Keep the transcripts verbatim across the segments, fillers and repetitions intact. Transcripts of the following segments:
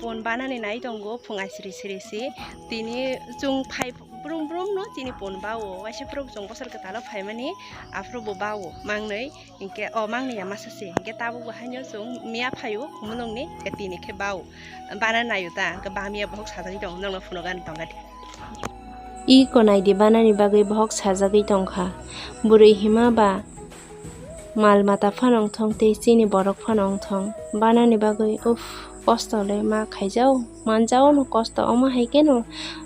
Pon banani nai tongo phung aisiri siri si. Tini chwng phai brum brum no chini pon bao. Waisa phuru chwng bosor kwtalo phaimani aphuru bo bao mangnwi. Hinkhe o mangni ya masa se. Hinkhe tabuk bo haino chwng miya phaio khumulungni, hinkhe tini khe bao. Bana naio ta, hinkhe bamiya bohok sajagwi tongo, nokno phunukgani tongkha di. Iko naidi banani bagwi bohok sajagwi tongkha. Bwrwi hima ba mal mata phano wngthong tei chini borok phano wngthong. Banani bagwi uff, kosto le ma khaijao, manjao no kosto, omo hai kheno,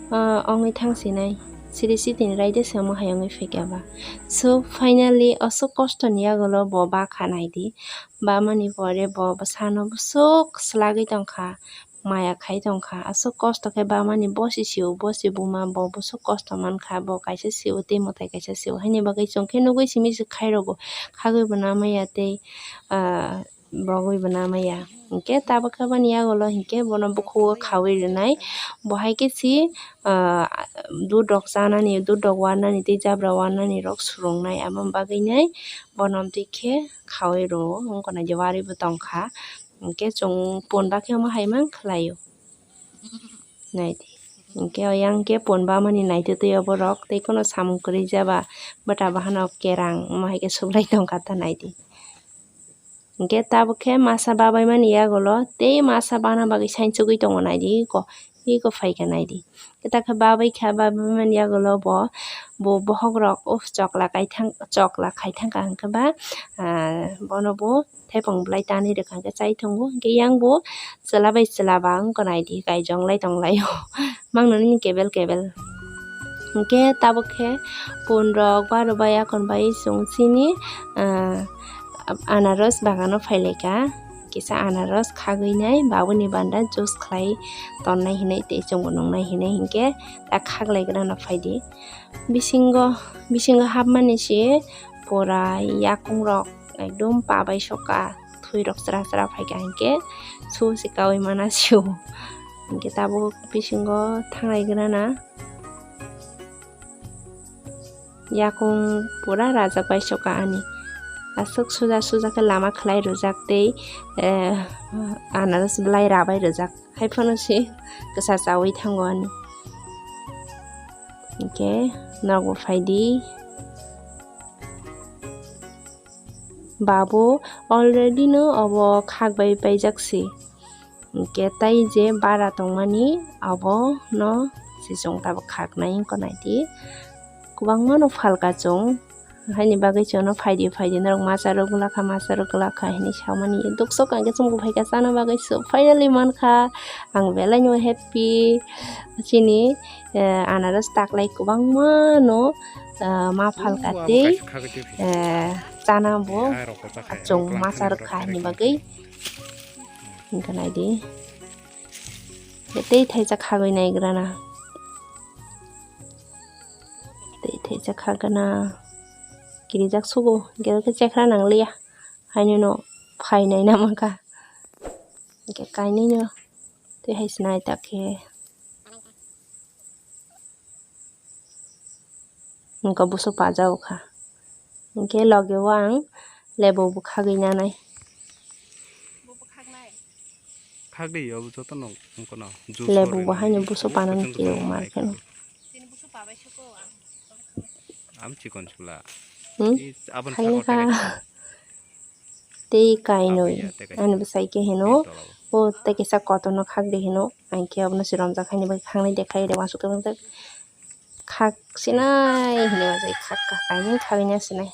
ah, wngwi thang sinai. Siri sitini raida se omo hai wngwi phaikha ba. So finally aswk kostoni yagulo bo bakha naidi. Bamani pore bo bwsano bwswk swlagwi tongkha, maya khai tongkha. Aswk kosto khe bamani bosi sio, bosi buma bo bwswk kosto mankha. Bo kaisa sio tei mwtai kaisa sio. Haini bagwi chwng khe nugwi simi se khairokgo, khagwi bo namaya tei, ah, bogwi bo namaya. Hinkhe tabuk khe bani yagulo hinkhe bono bukhugo khawi rwnai. Bo hai khe si, ah, dudok chanani, dudok warnani tei jabra warnani rok swrwngnai. Aboni bagwinai bono amtwi khe khawi rwo. Wngkha naidi wari bo tongkha. Hinkhe chwng pon bakhe omo hai mang khlaio. Naidi. Hinkhe oyang khe pon bamani naitwi twi oborok tei kheno samung kwrwi jaba bwta bahanok kerang omo hai khe suklai tongkha ta naidi. Hinkhe tabuk khe masa babaimani yagulo tei masa bana bagwi sainchugwi tongo naidi iko, iko phaikha naidi. Khe ta khe babai kha, babaimani yagulo bo, bo bohok rok uff chokla kaithang, chokla khaithang kha hinkhe ba, ah, bono bo thaiphang bwlai tanwi rwkha hinkhe chai tongo. Hinkhe yang bo chwla bai chwla ba wngkha naidi, kaijonglai tonglaio. Mangno nini kebel kebel. Hinkhe tabuk khe pon rok baro bai akon bai chwng chini, ah, anaros bagano phailaikha. Kisa anaros khagwi nai babuni banda juice khlai tonnai hinwi tei chwngbo nungnai hinwi hinkhe ta khaglaigrano phaidi. Bisingo, bisingo hapmani se pura yakung rok ekdom pabai soka, thwi rok chwra chwra phaikha hinkhe su se kaui mana sio. Hinkhe tabuk bisingo thanglaigrana. Yakung pura rajak bai soka ani. Aswk suja suja khe lama khlai rwjak tei, eh, anaros bwlai rabai rwjak. Hai phano se kwsa chaui thango ani. Hinkhe nogo phaidi. Babu already no obo khak bai paijak se. Hinkhe tai je bara tongmani abo no se chwng tabuk khaknai wngkha naidi. Kwbangma no phalka chwng, haini bagwi chwngno phaidi phaidi norok masa rok gwlakha, masa rok gwlakha hinwi samani. Dukso kangkhe chwngbo phaikha chana bagwi, so finally mankha. Ang belai no happy. Chini, eh, anaros taklai kwbangma no, eh, ma phalka tei, eh, chana bo chwng masa rok kha hinwi bagwi. Hinkhe naidi. Tei thaisa khagwi naigrana. Tei thaisa khagana. Kirijak sugo, hinkhe chekra nangliya. Haino no phainai na mankha. Hinkhe kainwino tei hai se nai ta khe. Hinkhe buso pajao kha. Hinkhe logi o ang lebu bo khagwi nanai. Khagwi o joto no wngkha no. Lebu bo haino buso panani khe mar kheno. Am chikon chula. Hmm? Khaini kha. Tei kainwi ani bwsai khe hino, o tei kisa kotorno khak de hino, ang khe obono se romjak haini bagwi khangnai de khai de uansuk tongo, khak sinai hinwi uansuk khak kha, kainwi khagwi ya sinai.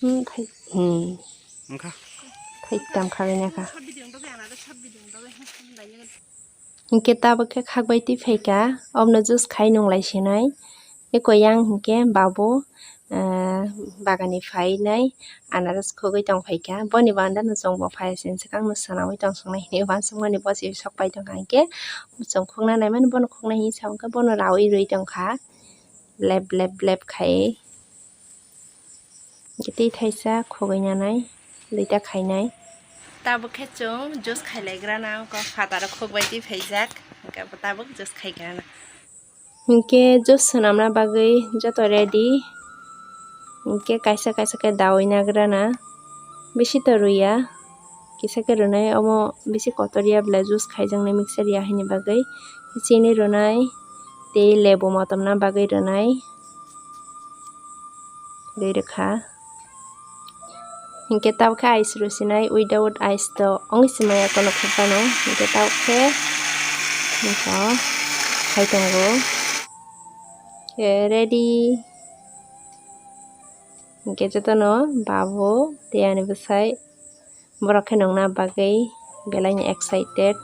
Hmm, khai, hmm. Khai tam khagwi ya kha. Hinkhe tabuk khe khak bai twi phaikha, obono juice khai nung lai sinai. Eko yang hinkhe babu, ah, bagani phainai anaros khogwi tong phaikha. Boni banda no chwng bo phai sini swkang no swnamwi tong swngnai hinwi uansukmani bo se sok pai tongkha hinkhe chwng khokna naimani bono khoknai hinwi sa hwnkhe bono raui rwi tongkha. Blep blep blep khai. Tei thaisa khogwi nanai, duita khainai. Tabuk khe chwng juice khailaigrana, wngkha phataro khok bai twi phaijak, hinkhe abo tabuk juice khaigrana. Hinkhe juice swnamna bagwi joto ready. Hinkhe kaisa kaisa khe daui nagrana, bisi to rwya. kisa khe rwnai, omo bisi kotor ya belai, juice khaijaknai mixer ya haini bagwi. Chini rwnai, tei lebu motomna bagwi rwnai, rwi rwkha. Hinkhe tabukhe ice rw sinai, without ice to wngwi se maya kono phano. Hinkhe tabukhe khai tongo. Khe ready. Hinkhe jotono babu tei ani bwsai borok khe nungna bagwi belaino excited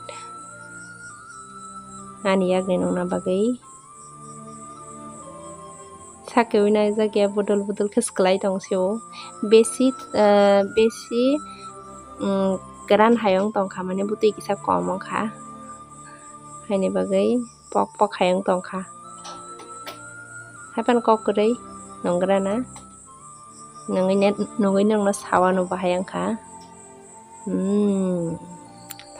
ani yakni nungna bagwi. Sakhe uinai jakya budol budol khe swklai tong sio. Besi, ah, besi, um, kwran hai wng tongkha, mane bwtwi kisa kom wngkha. Haini bagwi pok pok hai wng tongkha. Haiphano kok kwrwi nunggrana. Nungwi ne-, nungwi nungno sawano bahai wngkha. Hmm,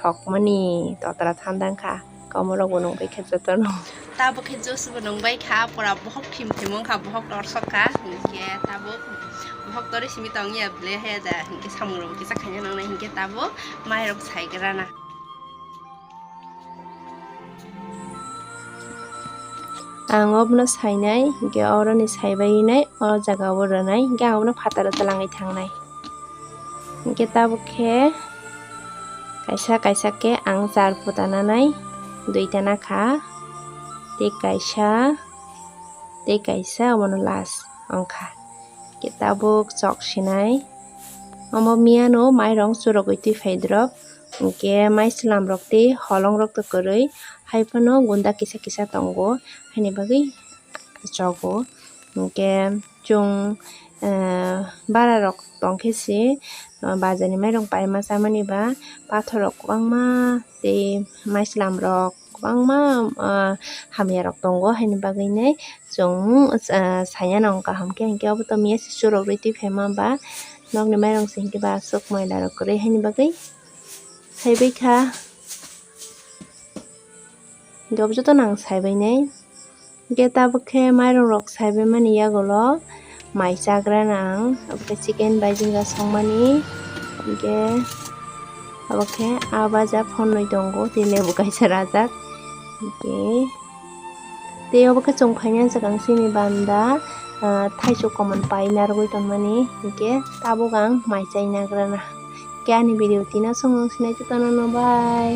thokmani totra thandang kha. Komorok bo nungbai khe jotono. Tabuk khe juice bo nungbai kha, pura bohok thim thim wngkha, bohok torsok kha. Hinkhe tabuk bohok torwi simi tongya ble he da. Hinkhe samung rok kisa khaina nangnai, hinkhe tabuk mairok saigrana. Ang obono sainai, hinkhe oroni saibainai, o jaga o rwnai, hinkhe ang obono phataro twlangwi thangnai. Hinkhe tabuk khe kaisa kaisa khe ang char puta nanai, duita nakha, tei kaisa, tei kaisa omono last wngkha. Hinkhe tabuk chok sinai, omo miyano mairong churogwi twi phai drop. Hinkhe maislam rok tei holong rok to kwrwi, haiphano gunda kisa kisa tongo, haini bagwi chogo. Hinkhe chwng, eh, bara rok tongkhe se, eh, bazar ni mairok paima chamani ba pathor rok kwbangma tei maislam rok kwbangma, ah, hamya rok tongo, haini bagwi nai chwng, ah, saina nang kaham khe, hinkhe obo to miya se churogwi twi phaima ba nokni mairok se hinkhe ba aswk moila rok kwrwi, haini bagwi saibai kha. Hinkhe obo joto no ang saibainai. Hinkhe tabuk khe mairung rok saibaimani yagulo mai chagrana ang. Abo khe chicken bai jinga songmani. Hinkhe abo khe a baja phonwi tongo, tei lebu kaisa rajak. Hinkhe tei obo khe chwng phaina swkang chini banda, ah, thaichuk komon pai narwgwi tongmani. Hinkhe tabuk ang mai chai nagrana. Khe ani video tino songwng sinai jotono no bye.